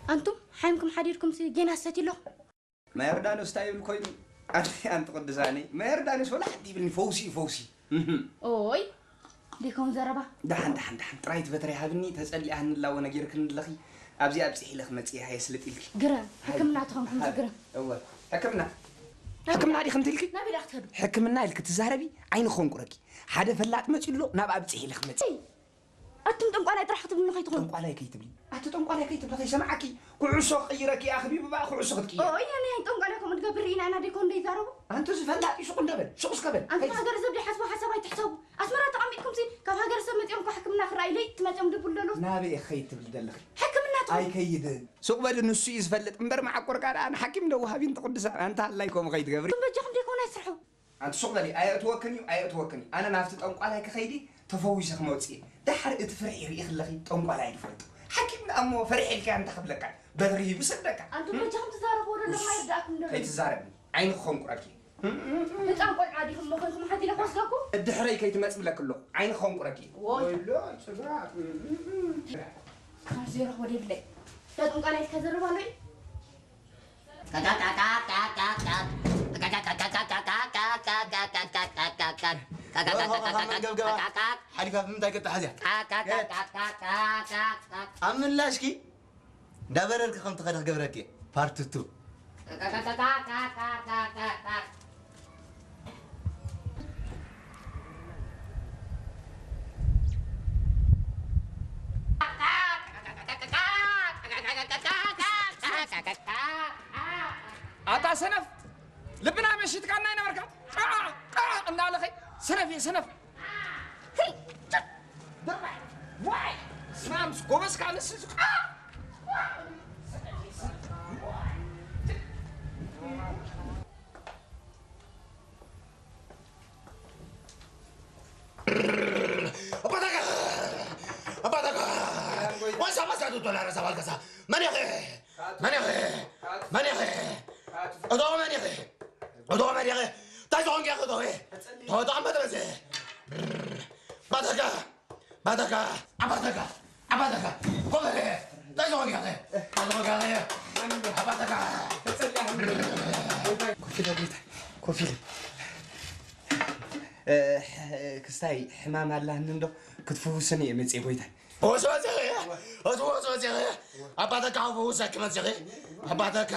ኣንቱም ሓይምኩም ሓዲርኩም ሲ ጌና ሰት ኣለኹ። ማይ ዮርዳኖስ እንታይ ይብል ኮይኑ? ኣንቲ ኣንቲ ቅዱሳነይ፣ ማይ ዮርዳኖስ ወላ ሓንቲ ይብልኒ፣ ፈውሲ እዩ፣ ፈውሲ። እህም። ኦይ፣ ደይከውን ዘረባ። ደሓን፣ ደሓን፣ ደሓን። ጥራይ እቲ በትሪ ሃብኒ፣ ተጸሊኣ ንላዎ ነጊርክኒ ኣለኺ። ኣብዚ ኣብጺሒ ኢለ ክመጽእ እየ፣ ሃየ ስልጥ ኢልኪ። ግረም፣ ሃይ። ሕክምና ትኾንኩም ሃይ። ዝግረም። እወ፣ ሕክምና። ሕክምና ዲኺ እንትልኪ? ናበይ ደኣ ክትኸዱ? ሕክምና ኢልኪ ትዛረቢ፣ ዓይኒ ክኾንቁረኪ። ሓደ ፈላጥ መጺኡ ኣሎ፣ ናብ ኣብጺሒ ኢለ ክመጽእ። ኣቱም ጠንቋላይ ጥራሕ ክትብሉኒ ከይትኾኑ። ጠንቋላይ ከይትብሊ። ኣቲ ጠንቋላይ ከይትብሊ ከይሰምዓኪ። ኩዕሶ ክቕይረኪ ኣኽቢቡ በኣ ኩዕሶ ክትቅይር። ኦይ፣ ኣነ ጠንቋላይ ከምኡ ትገብር ርኢና ኢና ዲኮ እንደ ይዛረቡ። ኣንቲ ዝፈላጥ እዩ ሱቕ እንደበል። ሱቕ እስከ በል። ኣንቲ ከይት- ሃገር ሰብ ዘይሓስቡ ሓሳብ ኣይትሕሰቡ። ኣስመራ ተቐሚጥኩም ሲ ካብ ሃገር ሰብ መጺኦም እኮ ሕክምና ክረኣዩ ለይቲ መጺኦም ድብሉ ደለዉ። ናበይ ኢኺ ከይድ ትብሊ ደለኺ? ሕክምና ትብሉ። ኣይከይድን። ሱቕ በሊ ንሱ እዩ ዝፈልጥ እምበር መዓኮርካ ደኣ ንሓኪም ደው ሃቢ እንተ ቅዱሳን። ኣንታ ሃላይ ከምኡ ከይትገብሪ። እቱም በጃኹም ዲኮን ኣይስርሑ። ኣንቲ ሱቕ በሊ፣ ኣየእትወክን እዩ፣ ኣየእትወክን እዩ። ኣነ ናብቲ ጠንቋላይ ክኸይዲ ተፈዊሰ ክመውጽእ እየ። ደሓር እቲ ፍርሒ ርኢኺ ኣለኺ፣ ጠንቋላይ ኣይንፈልጦ። ሓኪም ደኣ እሞ ፈሪሐ ኢልካዮ እንታይ ክብለካ? በትሪ ሂቡ ሰደካ። ኣንቱም በጃኹም ትዛረብዎ ዘለኹም ኣይርድኣኩም ዶ? ከይትዛረብኒ፣ ዓይንኺ ከንቁረኪ። ህጻን ቆልዓ ዲኹም እሞ ኮይንኩም ሓቲለ ክወስደኩም? ድሕረይ ከይትመጽ ብለኪ ኣለኹ፣ ዓይንኺ ከንቁረኪ። ወይ። ወይሎ፣ ጽጋብ። ኣብዚ ረኽቦ ደይብለይ። እታ ጠንቋላይ ከዘርባ ኣሎ እዩ። ካብ መንገብገባ ሓሊፋ ብምንታይ ገጣሕ እዚኣ? ኣብ ምላሽኪ እንዳበረርኪ ከም ትኸዲ ክገብረኪ። ፓርት ቱ። ኣታ ሰነፍ፣ ልብና መሺጥካና ኣይነበርካ? ቃ፣ ቃ እናበለኸ ሰነፍ እየ፣ ሰነፍ። ህይ፣ ጭ፣ ድርባይ፣ ዋይ፣ ስማምስ ጎበዝ ካልስ፣ ቃ፣ ኣባታካ! ኣባታካ! ወሳ መሳቱ ዶላር ሰባልከሳ! መን ኢኺ? መን ኢኺ? መን ኢኺ? እቶ መን ኢኺ? እቶ መን ኢኺ? እንታይ ዝኾንኪ ኢኺ እቶ? እቶ መጥበሲ! ኣባታካ! ኣባታካ! ኣባታካ! ኣባታካ! ኮበረ! እንታይ ዝኾንኪ ኢኺ? እንታይ ዝኾንኪ ኢኺ? ኣባታካ! ኮፍ ኢለ ጎይታ፣ ኮፍ ኢለ። እ፣ ክስታይ ሕማም ኣላኒ እንዶ ክትፍውስኒ እየ መፅየ ጎይታይ። ፈውስ መፅኺ፣ እቲ ፈውስ መፅኺ። ኣባተካ ፈውሰኪ መፅኺ። ኣባተካ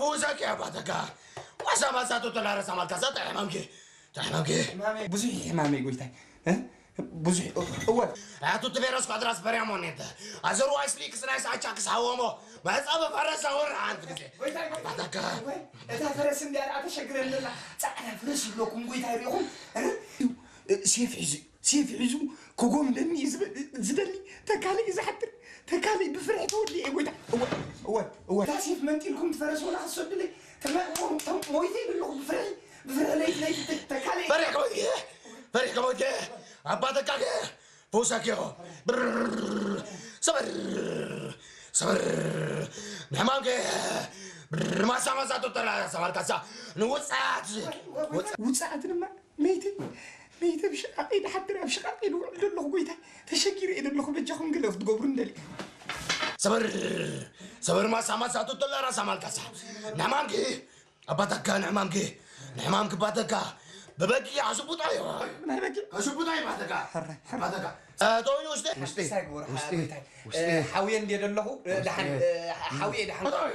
ፈውሰኪ፣ ኣባተካ። ዋሳ ማሳ ቶቶላ ረሳ ማልካ፣ ሰጠ ሕማምኪ፣ ሕማምኪ። ሕማመይ፣ ብዙሕ ሕማመይ ጎይታይ። እ? ብዙሕ፣ እወ። ኣቱ ትቤረስ ኳድራስ በሪያሞኔት። ኣዘርዋይስ ሊክስ ናይስ ኣቻክስ ሃወሞ። መሕፀቢ ፈረስ ኣወር ሓንቲ ግዜ። ጎይታይ፣ ጎይታይ። ኣባተካ። እወ፣ እታ ፈረስ እንዲያ ደኣ ተሸግረኒ ዘላ። ፃዕዳ ፈረስ ይብለኩም ጎይታይ ሪኢኹም? እ? ሴፍ ሒዙ፣ ሴፍ ሒዙ ክጎምደኒ እዩ ዝብ-፣ ዝደሊ። ተካሊ እዩ ዝሓድር። ተካሊ ብፍርሒ ተወዲኤ ጎይታ። እወ፣ እወ፣ እወ። እታ ሴፍ መንጢልኩም ትፈረስ ወላ ክትሰዱለይ። ተመ-፣ ሞ-፣ ተ-፣ ሞይተ ይብለኹ ብፍርሒ። ብፍርሒ ለይቲ ለይቲ ተ-፣ ተካሊ። ፈሪሕ ከሞት እየ። ፈሪሕ ከሞት እየ። ኣባተካ ከ ፈውሳኪ ኢኹ። ብርር፣ ሰበር፣ ሰበር። ንሕማምከ ብርር፣ ማሳ፣ ማሳ፣ ቶተላ፣ ሰባርካሳ። ንውፅዓት። ውፅዓት ድማ መይተ፣ መይተ ብሽቓቕ ኢደ ሓድር ኣብ ሽቓቕ ኢደ ውዕል ዘለኹ ጎይታ። ተሸጊረ እየ ዘለኹ፣ በጃኹም ገለ ክትገብሩ እንደሊ። ሰበር፣ ሰበር፣ ማሳ፣ ማሳ፣ ቶተላ፣ ራሳ፣ ማልካሳ። ንሕማምኪ ኣባታካ ንሕማምኪ፣ ንሕማምኪ ባተካ። ብበጊ ኣሽቡጣ እዩ። ናይ በጊ? ኣሽቡጣ እዩ ባተካ። ሕራይ፣ ሕራይ። ባተካ። እ፣ ቶኒ ውስጥ? ውስጥ፣ ክስታይ ክቡር ውስጥ፣ ሓ-፣ ውስጥ። እ፣ ሓውየ እንድየ ዘለኹ፣ እ፣ ውስጥ። ደሓን፣ እ፣ ሓውየ ደሓን። ኣቶይ!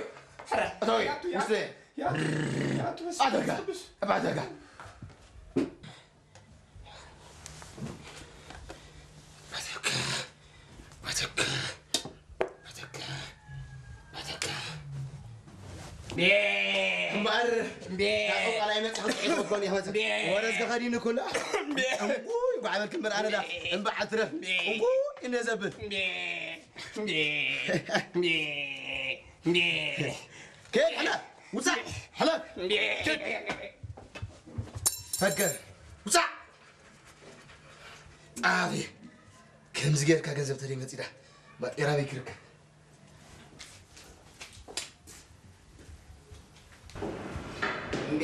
ሕራይ። ኣቶይ! ያቱ፣ ያቱ፣ ውስጥ። ያቱ፣ ያቱ፣ መንፈስ ኣተካ! ቅዱስ። ባተካ! ባተካ፣ ባተካ፣ ባተካ፣ ባተካ። እምበኣር፣ እምበ። ካብ ቃላይ መጽሓፍ ጽሒፉ እኮ ነው ያመጣ። እምበ። ወረዝ ከኸዲን እኮ ነው። እምበ። እምቡይ፣ ጓዕበል ክምር ኣነ ዳ። እምበ። እምበ ዓትረፍ። እምበ። እምቡይ፣ እነ ዘብል። እምበ። እምበ። እምበ። እምበ። ከየት ሕለፍ? ውጻእ! ሕለፍ! እምበ። ከየት? ፈገር! ውጻእ! ጸሓፊ፣ ከምዚ ጌርካ ገንዘብ ተደይ መጺዳ፣ ባጤራ በይ ክርከብ? እምቤ፣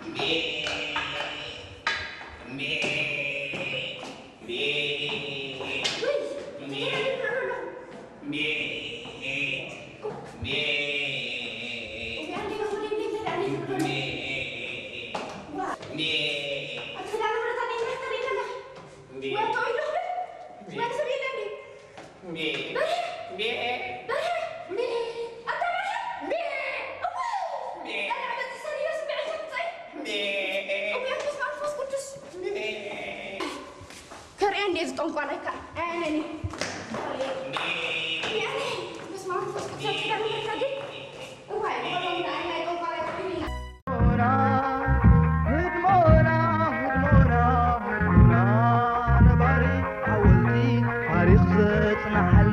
እምቤ፣ እምቤ፣ እምቤ፣ እምቤ፣ እምቤ። ወያቶ ኢሉ ክብል? ወያቶ ሰብ የለን ድዩ? በርሀ! በርሀ! ኣታ በርሀ! እዋ! ቀላዕ በጢሰ ድዮ ስምዒት ትምፀይ? እዋ! በስመ ኣብ መንፈስ ቅዱስ! ከርእዮ እንዴ ዝጠንቋላይ ከዓ? ኣያነኒ! ኣያነ! በስመ ኣብ መንፈስ ቅዱስ! ኣትጋሚ መታገል! እዋይ! ብቐሎም ንኣይ ናይ ጠንቋላይ ክብል ኢና! ህድሞና፣ ህድሞና፣ ህድሞና ነባሪ ሓወልቲ ታሪኽ ዘጽንሓልና።